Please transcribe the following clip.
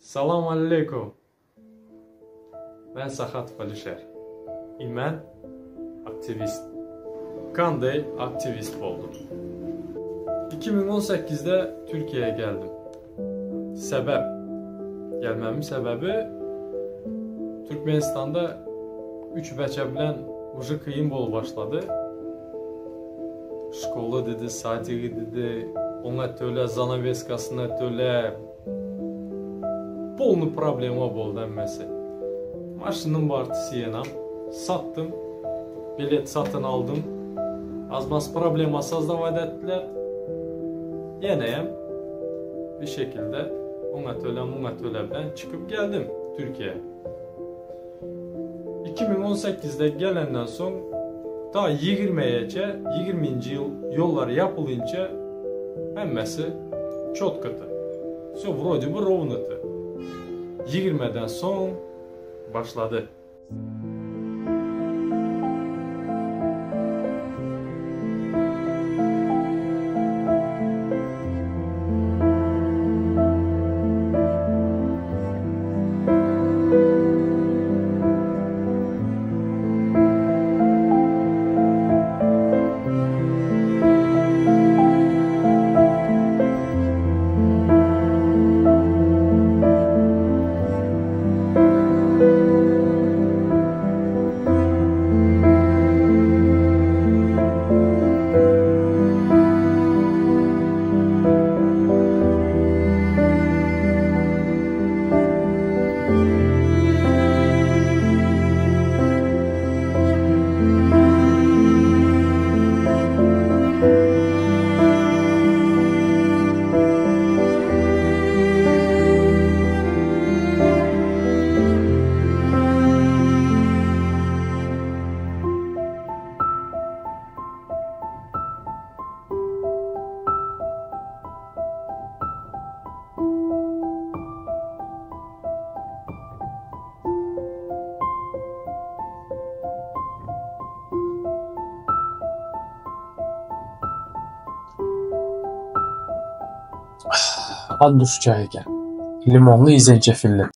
Salam aleýkum. Men Sahatow Alişer. I men aktiwist. Kanday aktiwist boldum. 2018'de Türkiye'ye geldim. Sebep. Gelmemin sebebi Türkmenistan'da 3 beçe bilen uje kıyın bolup başlady. Şkola dedi, sadigi dedi, oňa töle, zanaveskasyna töle. Polny problema boldy hemmesi. Maşynym bardy Sienam. Satdym. Bilet satyn aldym. Az-maz problema sozdawat etdiler. Ýeneýem bir şekilde oňa töle, muňa töle bilen çykyp geldim Türkiýä. 2018'de gelenden soň ta 20-ýeçe, 20-nji ýyl ýollar ýapylynça hemmesi çotkaty. Wsё wrode by rownoty. 20-den soň başlady. Al duş çaý eken. Limonly zenjefilli.